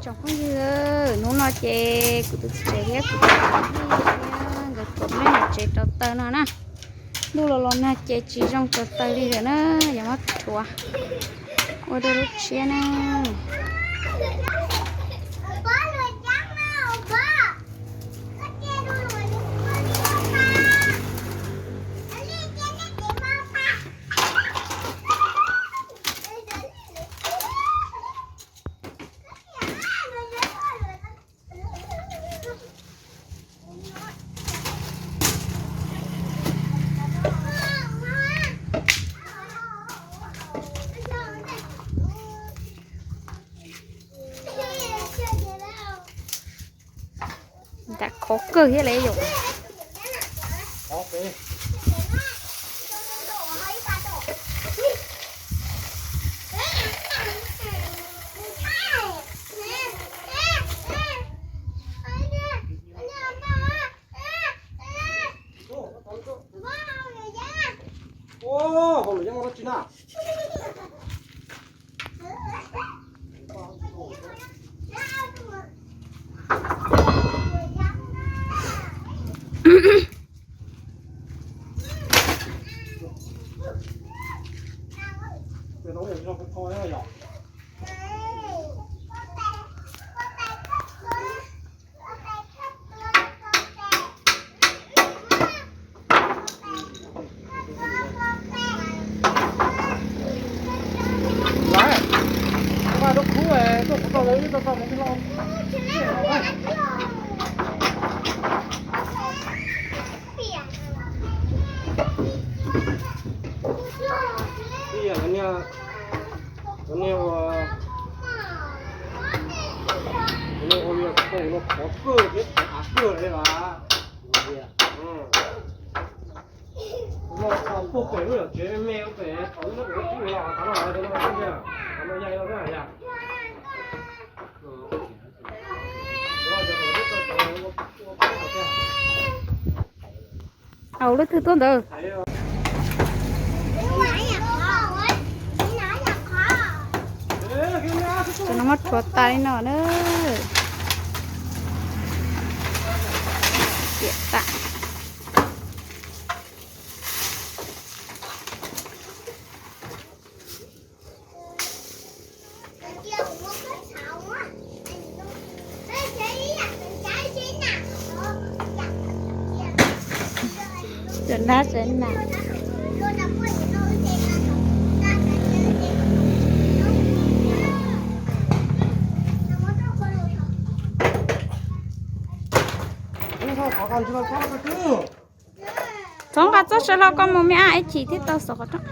Tsoom phooj ywg, hnub no ces kuv tus txiv tsev thiab kuv tus txiv nkawd tuav nplej ntawm tsev rauv taws no na. Ntuj los los nag ces tsis zoo rauv taws li lawm na, yuav muab rhuav ua dua lub tshiab na. Nram khov kawg thiab li yom. Au, lub twg tuaj ntawd. Cov no muab rhuav tas li no na. Tiam tas. Cov nab tsev na. Txhob nqa txoj saw hlo, koj mus me ab, ib chim thiaj tau xov qhov rooj.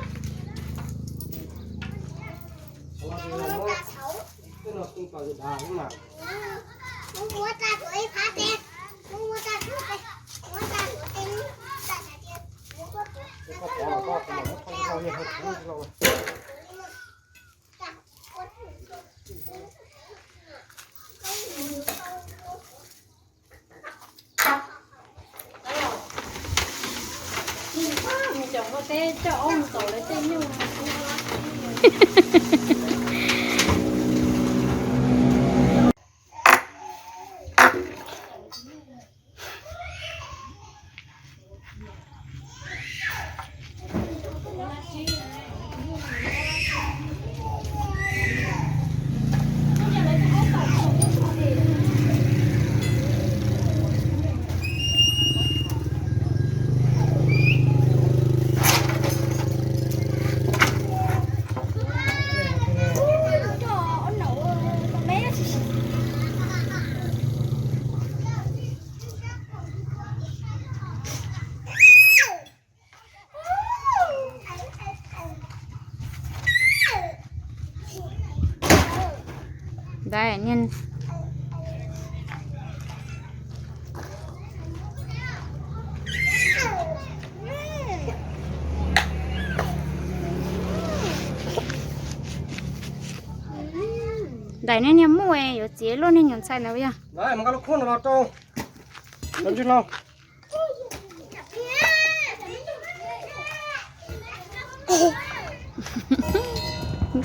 Ntawm nej niag muj yuav txiav luaj niag nyuam ntxhais ntawd yog.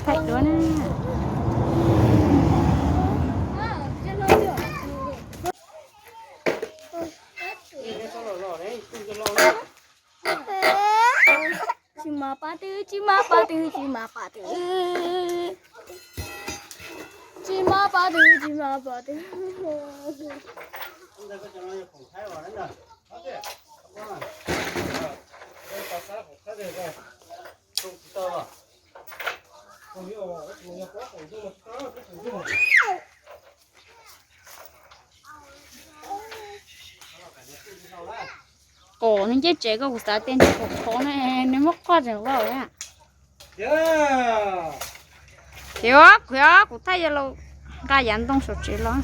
Thaij duab na. Tsis mas pab twg, tsis mas pab twg, tsis mas pab twg. Tsis mas pab twg, tsis mas pab twg. Qos nws nce tsev koj, kuv xav tias nws qhov qhov ne, nws muab qoj tseem vau na. Khiav, khiav, kuv thaij yog los nqa yav ntoo saum tsev los.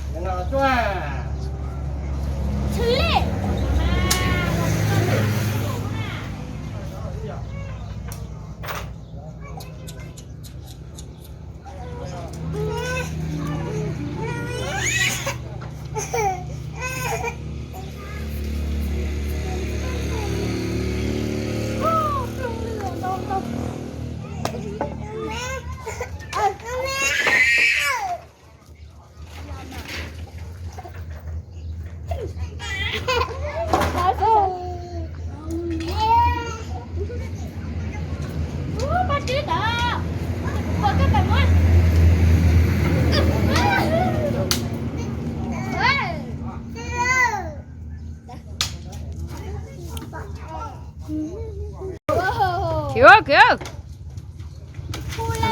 Khiav, khiav.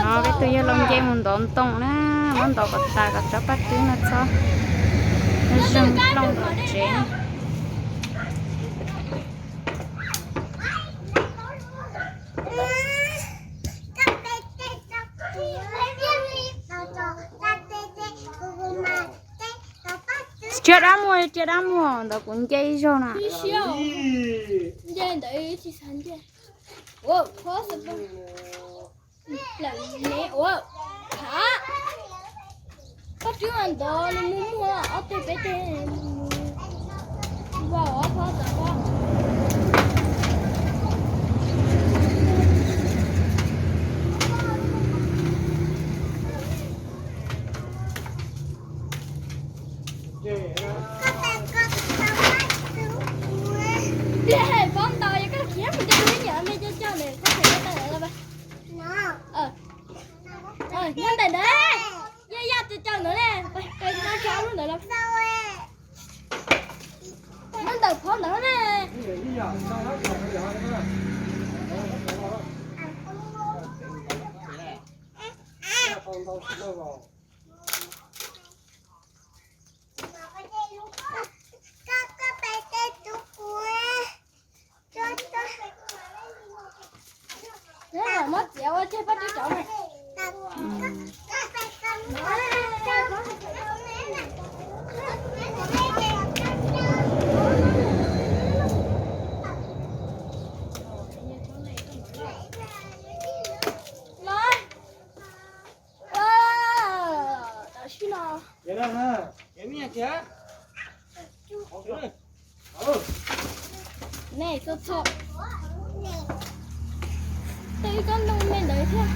No peb tus yawg los nce mus ntov ntoo na, muab ntov kom tas kom tsob paj rwb no txhob zeeg plooj tom tsev. Tsiab dab muag, tsiab dab muag, ntawd kuv nce ib zaug na. Nce ntawd tsis xav nce. Ua, phob xwb, plaws ne ua, ha. Paj rwb mas ntov nws muag muag ob teg peb teg, vau ob phob txog phob. Peb hais phob ntau, yog koj khiav mus ces kuv nyuam me coj coj ntawm koj khiav tawm lawm. Nyob ntawm ntawd, yaj yaj coj coj ntawd ne, koj coj lub ntawd los. Nyob ntawm phob ntawd ne. Muab txiav ua tseg paj rwb cov. Nej txhob txhob tej kab ntoo me ntawd thiab.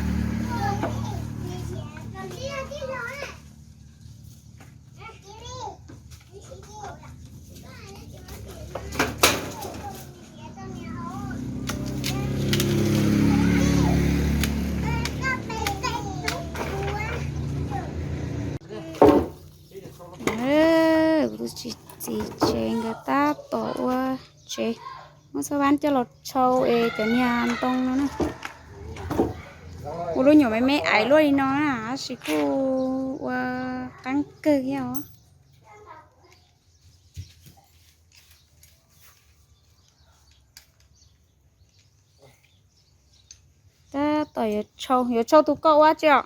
Kuv tus txiv tsev nkawd tab tom ua tsev, muab xab vab coj los tshau es cov niag ntoo no na. Ua lub nyuam me me aiv luaj li no na, tab sis kuj ua qeeb kawg thiab os. Tab tom yuav tshau, yuav tshau tus koj ua tsi os?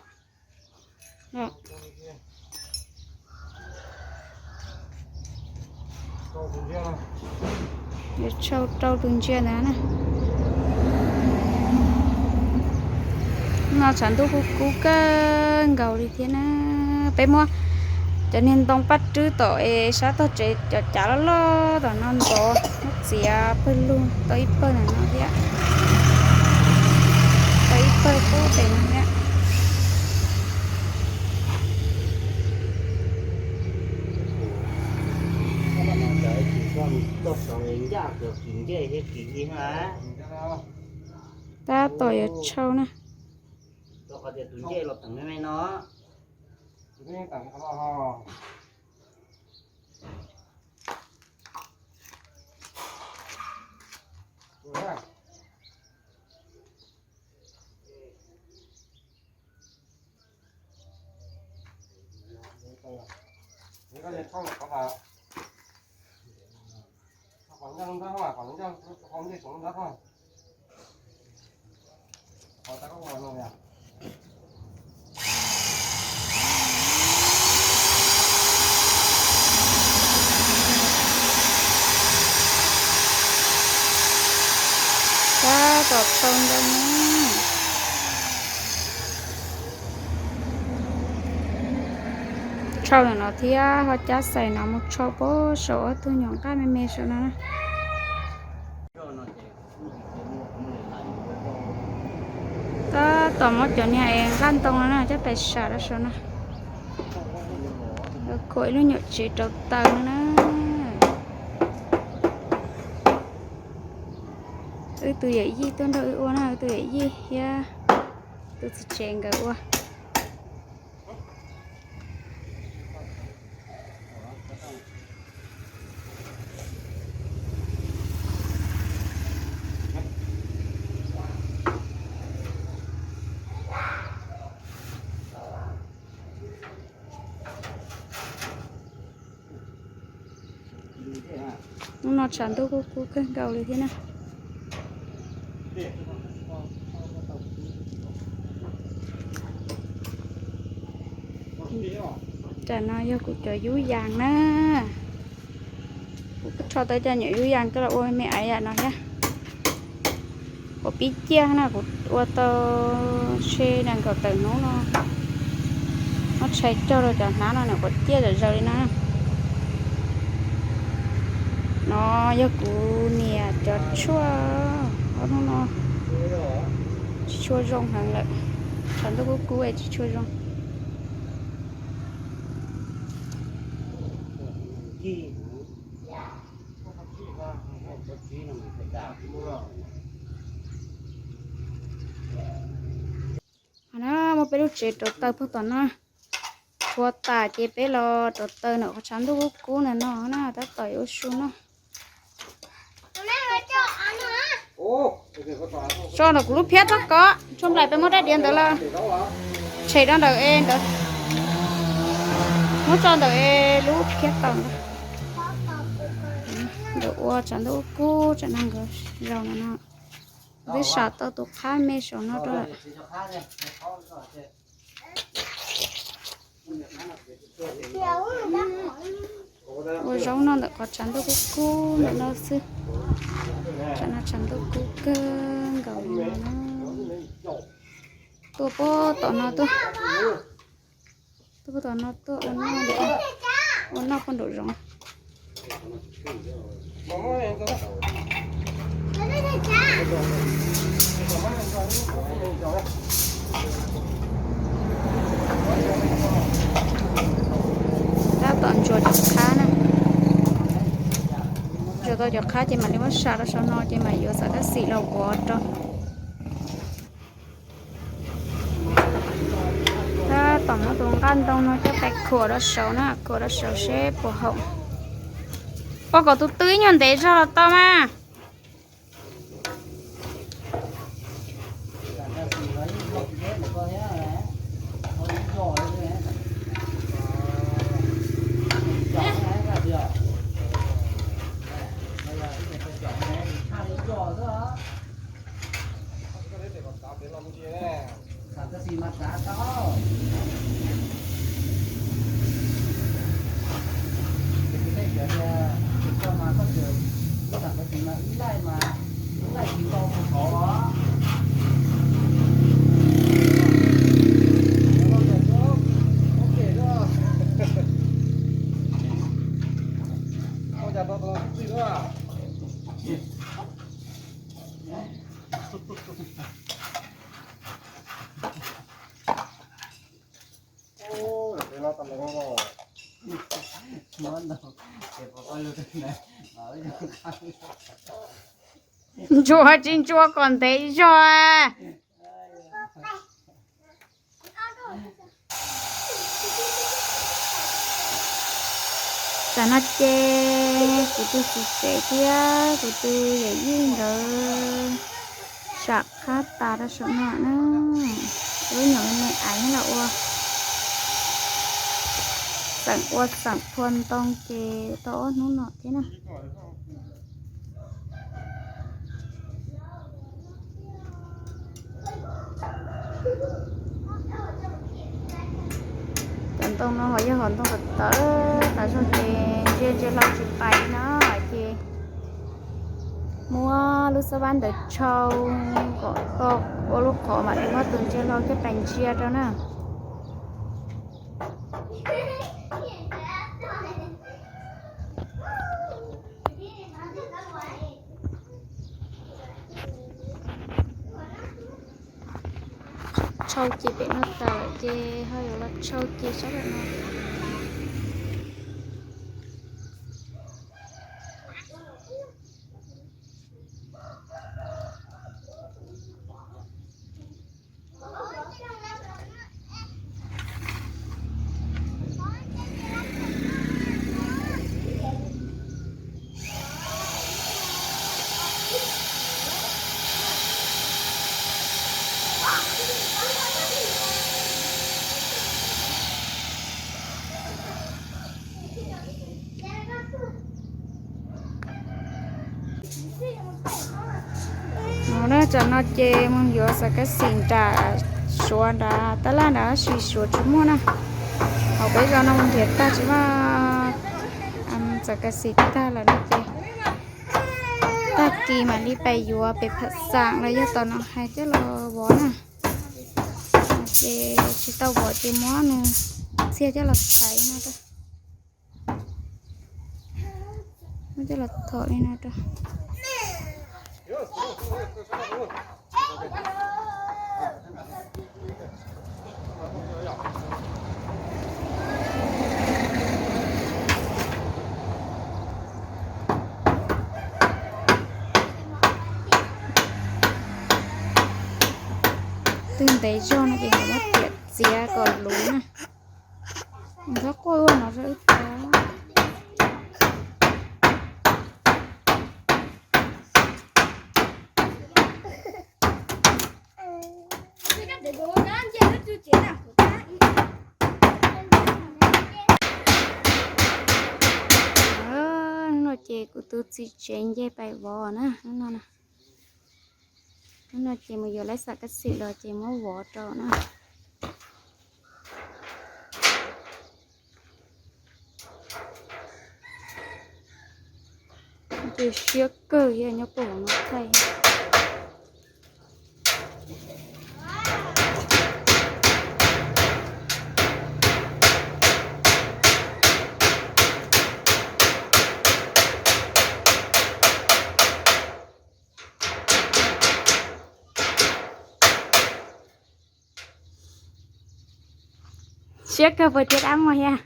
Yuav tshau rau tus ntsia ntawd na. No tshav ntuj kub kub kawg nkaus li thiab na. Peb muab cov niag ntoo paj rwb tom es sab tog tsev cov cav loj loj tom no ntov, muab txiav pawg lug tau ib pawg ntawm no thiab, tau ib pawg pub pem no thiab. Koj saud ncaj kws kis ncej thiab kis ib na. Tab tom yuav tshau na. Tab tom tshau ntoo na. Tshau ntawm no thiab ho cab xais no mus tshau pem saum ob tug nyuam nqaj me me saum no na. Tab tom muab cov niag es nqaj ntoo no na coj pais sam rau saum no. Khuam ib lub nyuam tsev rau taws no na. Wb tus yawm yij tuaj nrog wb ua na, wb tus yawm yij thiab tus txiv tsev nkawd ua. Hnub no tshav ntuj kuj kub kawg nkaus li thiab na. Tam no yog kuv cov yub yas na. Kuv rho tau cov nyuam yub yas coj los ua me me aiv yam no thiab. Kuv pib ciaj na, kuv ua tau tshe nees nkaum tawm hnub no. Muab tshais cog rau cov hnab no nws quav ciaj zom zaws li no. No yog kuv niam cov tshuaj, ob hnub no tsis tshua zoo heev lawm. Tshav ntuj kub kub es tsis tshua zoo. Muab peb lub tsev rauv taws puag tom no rhuav tas ces peb los rauv taws ntawm qhov tshav ntuj kub kub ntawm no na, tab tom yuav ua su noj. Tso ntawm kuv lub phiab txhob kov, tshuaj nplaim peb muab rab diav ntawd los tshem rau ntawm es ntawd. Muab tso ntawm es lub phiab tau ntawd. Nkawd ua tshav ntuj kub tsam no nkawd zaum no no. Twb sam tau tus qhab me saum no rau lawm. Ua zaub noj ntawm qhov tshav ntuj kub kub ntawm no xwb. Tsam no tshav ntuj kub kawg nkaus li no na. Tuaj puag tom no tuaj. Tuaj puag tom no tuaj ua noj, ua noj puag nraum zoov. Tab tom ntsuas cov qhab na. Ntsuas tau cov qhab ces mam li muab sa rau saum no ces mam yuav xam kab xim los vuav rau. Tab tom muab tus nqaj ntoo no coj pais khuam rau saud na, khuam rau saud seb puas haum. Ua kom tus tw ib nyuag ntev zog los tau mas. Ntsuas tsis ntsuas kom ntev zog. Tam no ces kuv tus txiv tsev thiab kuv tus yawm yij nkawd sam qhab tas rau saum no na. Lub nyuam me me aiv los ua xeem ua xeem phua ntoo ces tau ob hnub no thiab na. Cov ntoo no ho yog hom ntoo tawv tawv tas zog ces ntsia ntsia hlau tsis pais li no ces muab lub xab vab ntawd tshau kom tau ua lub qhov mam li muab tus ntsia hlau coj pais ntsia rau na. Tshau ces pem no tas lawm ces ho yuav los tshau ces sab pem no. No na, tsam no ces mus yuav xav kab xim nram suav nrad tab laj nrad tab sis suav tsis muaj na. Hauv peb zos no mus nrhiav tag tsis muaj. Xav kab xim tag lawm no ces tag kis mam li pais yuav pem pham xam los yog tom no hais coj los vov na. Ces tsis tau vov ces muab nws txiag coj los thaiv no rau. Muab coj los thom li no rau. Twg ntev zog no ces nkawd muab tiam txiav kom luv na. Txhob quaj ua no rau wb tau. Hnub no ces kuv tus txiv tsev nce pais vov na, hnub no na. Hnub no ces mus yuav lawv xam kab xim los ces muab vov rau na. Ces siab kawg thiab nyob puag hauv no thaij. Siab kawg puas tiab dab muag thiab?